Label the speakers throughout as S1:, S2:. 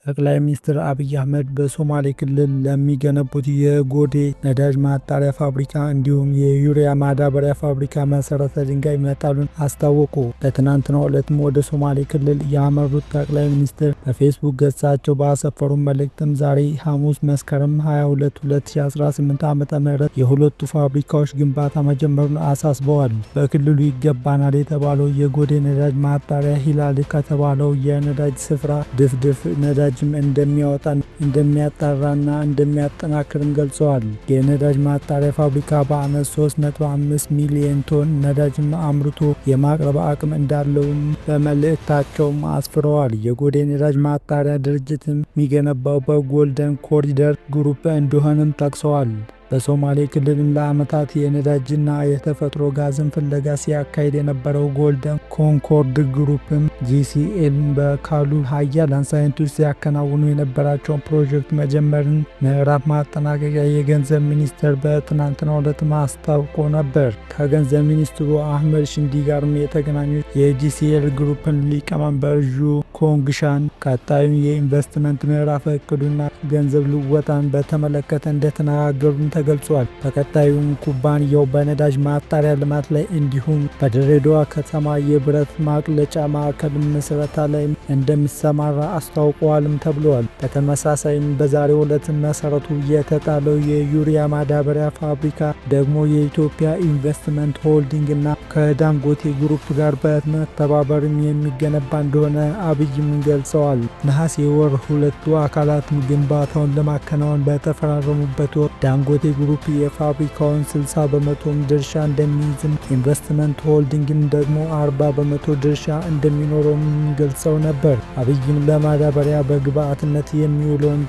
S1: ጠቅላይ ሚኒስትር አብይ አህመድ በሶማሌ ክልል ለሚገነቡት የጎዴ ነዳጅ ማጣሪያ ፋብሪካ እንዲሁም የዩሪያ ማዳበሪያ ፋብሪካ መሰረተ ድንጋይ መጣሉን አስታወቁ። በትናንትናው ዕለትም ወደ ሶማሌ ክልል ያመሩት ጠቅላይ ሚኒስትር በፌስቡክ ገጻቸው ባሰፈሩ መልእክትም ዛሬ ሐሙስ መስከረም 22 2018 ዓ.ም የሁለቱ ፋብሪካዎች ግንባታ መጀመሩን አሳስበዋል። በክልሉ ይገባናል የተባለው የጎዴ ነዳጅ ማጣሪያ ሂላል ከተባለው የነዳጅ ስፍራ ድፍድፍ ነዳጅም እንደሚያወጣ፣ እንደሚያጣራና እንደሚያጠናክርም ገልጸዋል። የነዳጅ ማጣሪያ ፋብሪካ በዓመት 3.5 ሚሊዮን ቶን ነዳጅም አምርቶ የማቅረብ አቅም እንዳለውም በመልእክታቸውም አስፍረዋል። የጎዴ ነዳጅ ማጣሪያ ድርጅትም የሚገነባው በጎልደን ኮሪደር ግሩፕ እንደሆነም ጠቅሰዋል። በሶማሌ ክልልም ለዓመታት የነዳጅና የተፈጥሮ ጋዝን ፍለጋ ሲያካሂድ የነበረው ጎልደን ኮንኮርድ ግሩፕም ጂሲኤል በካሉብ ሀያላን ሳይንቲስቶች ሲያከናውኑ የነበራቸውን ፕሮጀክት መጀመርን ምዕራፍ ማጠናቀቂያ የገንዘብ ሚኒስቴር በትናንትናው ዕለት አስታውቆ ነበር። ከገንዘብ ሚኒስትሩ አህመድ ሽንዲ ጋርም የተገናኙት የጂሲኤል ግሩፕን ሊቀመንበር ዡ ኮንግሻን ቀጣዩን የኢንቨስትመንት ምዕራፍ እቅዱና ገንዘብ ልወጣን በተመለከተ እንደተነጋገሩም ተገልጿል። በቀጣዩም ኩባንያው በነዳጅ ማጣሪያ ልማት ላይ እንዲሁም በድሬዳዋ ከተማ የብረት ማቅለጫ ማዕከል ምስረታ ላይ እንደሚሰማራ አስታውቀዋልም ተብሏል። በተመሳሳይም በዛሬው ዕለት መሰረቱ የተጣለው የዩሪያ ማዳበሪያ ፋብሪካ ደግሞ የኢትዮጵያ ኢንቨስትመንት ሆልዲንግ እና ከዳንጎቴ ግሩፕ ጋር በመተባበርም የሚገነባ እንደሆነ አብይም ገልጸዋል። ነሐሴ ወር ሁለቱ አካላት ግንባታውን ለማከናወን በተፈራረሙበት ወቅት ዳንጎቴ ግሩፕ የፋብሪካውን 60 በመቶም ድርሻ እንደሚይዝም፣ ኢንቨስትመንት ሆልዲንግን ደግሞ 40 በመቶ ድርሻ እንደሚኖረውም ገልጸው ነበር። አብይም ለማዳበሪያ በግብዓትነት የሚውለውን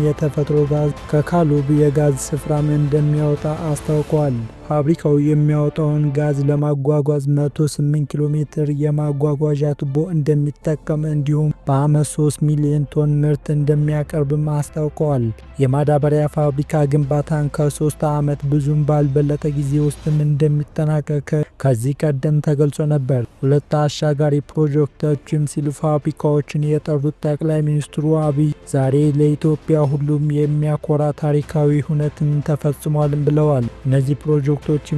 S1: የተፈጥሮ ጋዝ ከካሉብ የጋዝ ስፍራም እንደሚያወጣ አስታውቀዋል። ፋብሪካው የሚያወጣውን ጋዝ ለማጓጓዝ 108 ኪሎ ሜትር የማጓጓዣ ቱቦ እንደሚጠቀም እንዲሁም በዓመት 3 ሚሊዮን ቶን ምርት እንደሚያቀርብም አስታውቀዋል። የማዳበሪያ ፋብሪካ ግንባታን ከ3 ዓመት ብዙም ባልበለጠ ጊዜ ውስጥም እንደሚጠናቀቅ ከዚህ ቀደም ተገልጾ ነበር። ሁለት አሻጋሪ ፕሮጀክቶችም ሲሉ ፋብሪካዎችን የጠሩት ጠቅላይ ሚኒስትሩ አብይ ዛሬ ለኢትዮጵያ ሁሉም የሚያኮራ ታሪካዊ ሁነትን ተፈጽሟል ብለዋል። እነዚህ ፕሮጀክቶችም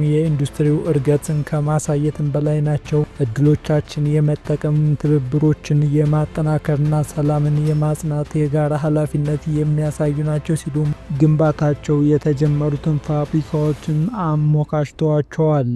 S1: የኢንዱስትሪው እድገትን ከማሳየትም በላይ ናቸው። እድሎቻችን የመጠቀም፣ ትብብሮችን የማጠናከርና ሰላምን የማጽናት የጋራ ኃላፊነት የሚያሳዩ ናቸው ሲሉም ግንባታቸው የተጀመሩትን ፋብሪካዎችን አሞካሽተዋቸዋል።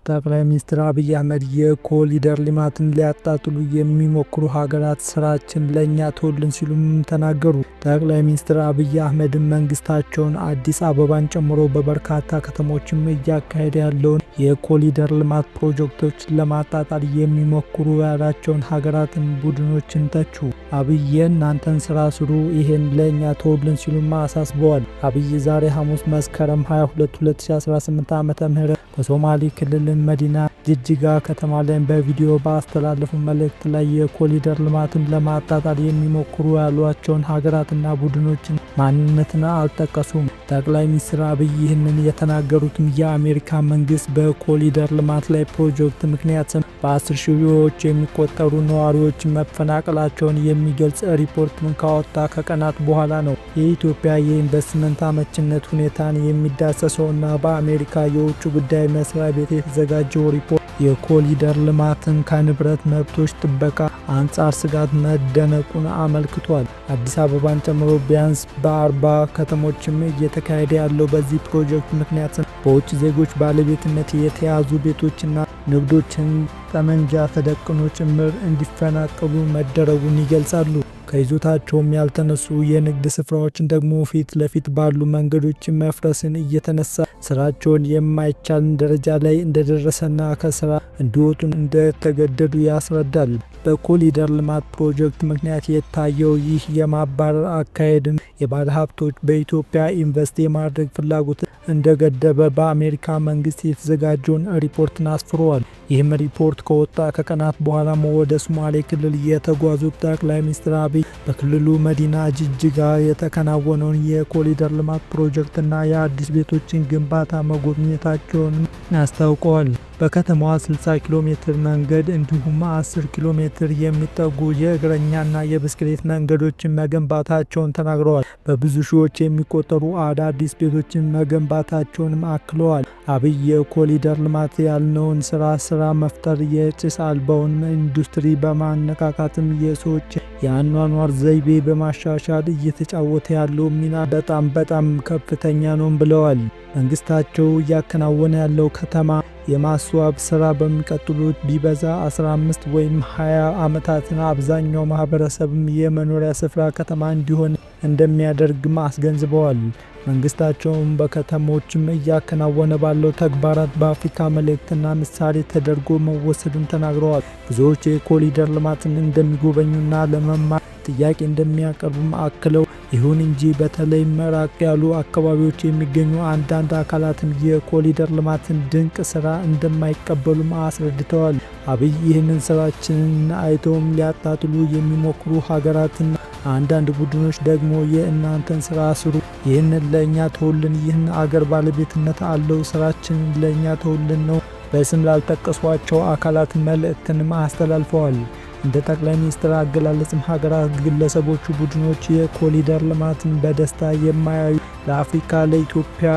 S1: ጠቅላይ ሚኒስትር አብይ አህመድ የኮሪደር ልማትን ሊያጣጥሉ የሚሞክሩ ሀገራት ስራችን ለእኛ ተውልን ሲሉም ተናገሩ። ጠቅላይ ሚኒስትር አብይ አህመድ መንግስታቸውን አዲስ አበባን ጨምሮ በበርካታ ከተሞችም እያካሄደ ያለውን የኮሪደር ልማት ፕሮጀክቶች ለማጣጣል የሚሞክሩ ያላቸውን ሀገራትን ቡድኖችን ተቹ። አብይ የእናንተን ስራ ስሩ፣ ይሄን ለእኛ ተውልን ሲሉም አሳስበዋል። አብይ ዛሬ ሐሙስ መስከረም 22 2018 ዓ.ም በሶማሌ ክልል መዲና ጅጅጋ ከተማ ላይ በቪዲዮ ባስተላለፉ መልእክት ላይ የኮሪደር ልማትን ለማጣጣል የሚሞክሩ ያሏቸውን ሀገራትና ቡድኖችን ማንነትን አልጠቀሱም። ጠቅላይ ሚኒስትር አብይ ይህንን የተናገሩትም የአሜሪካ መንግስት በኮሪደር ልማት ላይ ፕሮጀክት ምክንያት በ10 ሺዎች የሚቆጠሩ ነዋሪዎች መፈናቀላቸውን የሚገልጽ ሪፖርትን ካወጣ ከቀናት በኋላ ነው። የኢትዮጵያ የኢንቨስትመንት አመችነት ሁኔታን የሚዳሰሰውና በአሜሪካ የውጭ ጉዳይ መስሪያ ቤት የተዘጋጀው ሪፖርት የኮሪደር ልማትን ከንብረት መብቶች ጥበቃ አንጻር ስጋት መደነቁን አመልክቷል። አዲስ አበባን ጨምሮ ቢያንስ በ40 ከተሞችም እየተካሄደ ያለው በዚህ ፕሮጀክት ምክንያት በውጭ ዜጎች ባለቤትነት የተያዙ ቤቶችና ንግዶችን ጠመንጃ ተደቅኖ ጭምር እንዲፈናቀሉ መደረጉን ይገልጻሉ። ከይዞታቸውም ያልተነሱ የንግድ ስፍራዎችን ደግሞ ፊት ለፊት ባሉ መንገዶች መፍረስን እየተነሳ ስራቸውን የማይቻልን ደረጃ ላይ እንደደረሰና ከስራ እንዲወጡ እንደተገደዱ ያስረዳል። በኮሪደር ልማት ፕሮጀክት ምክንያት የታየው ይህ የማባረር አካሄድም የባለሀብቶች በኢትዮጵያ ኢንቨስት የማድረግ ፍላጎት እንደገደበ በአሜሪካ መንግስት የተዘጋጀውን ሪፖርትን አስፍሯል። ይህም ሪፖርት ከወጣ ከቀናት በኋላም ወደ ሶማሌ ክልል የተጓዙት ጠቅላይ ሚኒስትር አብይ በክልሉ መዲና ጅጅጋ የተከናወነውን የኮሪደር ልማት ፕሮጀክትና የአዲስ ቤቶችን ግንባታ መጎብኘታቸውን አስታውቀዋል። በከተማዋ 60 ኪሎ ሜትር መንገድ እንዲሁም 10 ኪሎ ሜትር የሚጠጉ የእግረኛና የብስክሌት መንገዶችን መገንባታቸውን ተናግረዋል። በብዙ ሺዎች የሚቆጠሩ አዳዲስ ቤቶችን መገንባታቸውንም አክለዋል። አብይ የኮሪደር ልማት ያልነውን ስራ መፍጠር፣ የጭስ አልባውን ኢንዱስትሪ በማነቃቃትም የሰዎች የአኗኗር ዘይቤ በማሻሻል እየተጫወተ ያለው ሚና በጣም በጣም ከፍተኛ ነው ብለዋል። መንግስታቸው እያከናወነ ያለው ከተማ የማስዋብ ስራ በሚቀጥሉት ቢበዛ 15 ወይም 20 ዓመታትን አብዛኛው ማህበረሰብም የመኖሪያ ስፍራ ከተማ እንዲሆን እንደሚያደርግም አስገንዝበዋል። መንግስታቸውም በከተሞችም እያከናወነ ባለው ተግባራት በአፍሪካ መልእክትና ምሳሌ ተደርጎ መወሰዱን ተናግረዋል። ብዙዎች የኮሪደር ልማትን እንደሚጎበኙና ለመማር ጥያቄ እንደሚያቀርቡም አክለው፣ ይሁን እንጂ በተለይ ራቅ ያሉ አካባቢዎች የሚገኙ አንዳንድ አካላትም የኮሪደር ልማትን ድንቅ ስራ እንደማይቀበሉም አስረድተዋል። አብይ ይህንን ስራችንን አይተውም ሊያጣጥሉ የሚሞክሩ ሀገራትና አንዳንድ ቡድኖች ደግሞ የእናንተን ስራ ስሩ፣ ይህንን ለእኛ ተውልን፣ ይህን አገር ባለቤትነት አለው፣ ስራችንን ለእኛ ተውልን ነው በስም ላልጠቀሷቸው አካላት መልእክትንም አስተላልፈዋል። እንደ ጠቅላይ ሚኒስትር አገላለጽም ሀገራት፣ ግለሰቦቹ፣ ቡድኖች የኮሪደር ልማትን በደስታ የማያዩ ለአፍሪካ ለኢትዮጵያ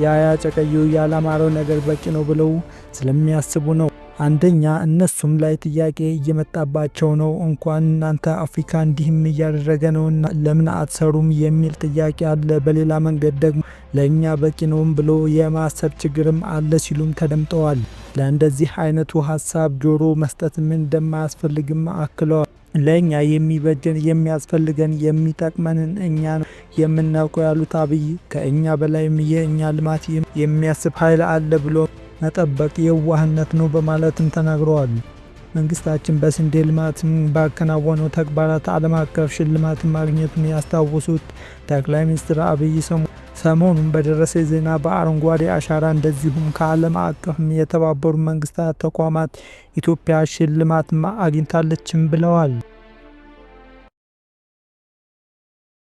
S1: ያያጨቀየው ያላማረው ነገር በቂ ነው ብለው ስለሚያስቡ ነው። አንደኛ እነሱም ላይ ጥያቄ እየመጣባቸው ነው። እንኳን እናንተ አፍሪካ እንዲህም እያደረገ ነውና ለምን አትሰሩም የሚል ጥያቄ አለ። በሌላ መንገድ ደግሞ ለእኛ በቂ ነውም ብሎ የማሰብ ችግርም አለ ሲሉም ተደምጠዋል። ለእንደዚህ አይነቱ ሀሳብ ጆሮ መስጠትም እንደማያስፈልግም አክለዋል። ለእኛ የሚበጀን፣ የሚያስፈልገን፣ የሚጠቅመንን እኛ ነው የምናውቀው ያሉት አብይ ከእኛ በላይም የእኛ ልማት የሚያስብ ኃይል አለ ብሎ መጠበቅ የዋህነት ነው በማለትም ተናግረዋል። መንግስታችን በስንዴ ልማት ባከናወነው ተግባራት ዓለም አቀፍ ሽልማት ማግኘቱን ያስታወሱት ጠቅላይ ሚኒስትር አብይ ሰሞኑን በደረሰ ዜና በአረንጓዴ አሻራ እንደዚሁም ከዓለም አቀፍ የተባበሩ መንግስታት ተቋማት ኢትዮጵያ ሽልማት አግኝታለችም ብለዋል።